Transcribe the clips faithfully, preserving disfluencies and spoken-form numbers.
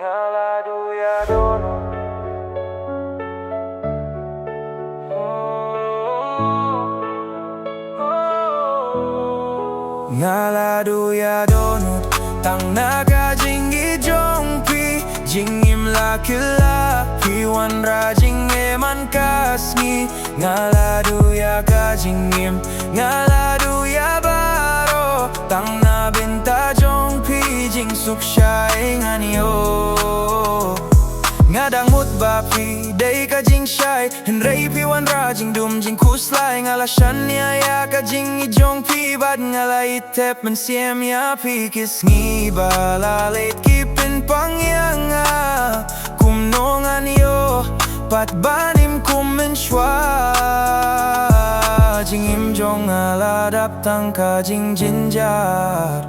Nga la duh ïa dohnud. Nga la duh ïa dohnud tang na ka jingïeit jong phi. Jingim la kylla, phi wanrah jingim man ka sngi. Nga la duh ïa ka jingim, nga la duh ïa baroh tang na bynta jong phi. Jingsuk shai ngan ïoh. Nga dang mut ba phi dei ka jingshai, hynrei phi wanrah jingdum jingkhuslai. Nga la shaniah ïa ka jingïeit jong phi bad nga la ïeit thep mynsiem ïa phi. Ki sngi ba la leit ki pynpang ïa nga, kumno ngan ïoh pat ban im kum mynshuwa. Jingim jong nga la dap tang ka jingjynjar,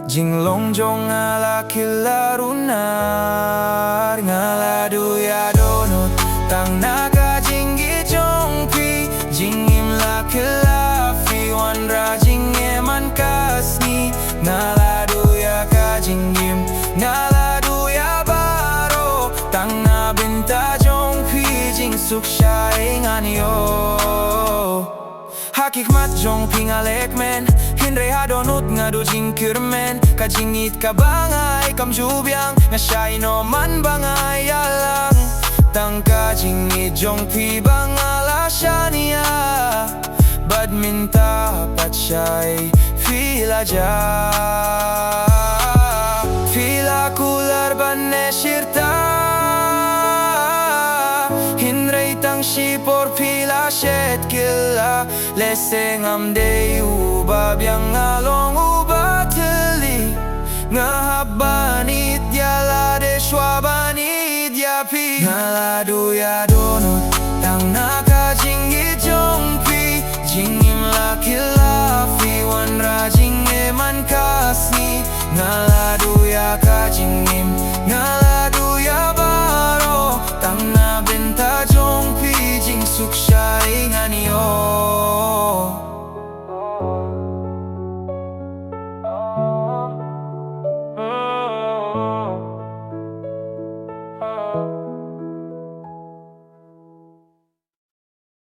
jinglong jong nga la kylla runar. Nga la duh ïa dohnud tang na ka jingïeit jong phi. Jingim la kylla, phi wanrah jingim man ka sngi. Nga la duh ïa ka jingim, nga la duh ïa baroh tang na bynta jong phi. Jingsuk shai ngan ïoh. Ha ki khmat jong phi nga leh kmen, hynrei ha dohnud nga duh jingkyrmen. Ka jingïeit kaba nga ai kam ju biang, nga shai noh man ba nga ïalang. Tang ka jingïeit jong phi ba nga la shaniah, bad mynta pat shai phi la jah. Phi la kular ban ïashirta, hynrei tang shipor phi la shet kylla. Lehse ngam dei uba biang, nga long uba thylli. Nga hap ban ïeit ïa lade shuwa ban ïeit ïa phi. Nga la duh ïa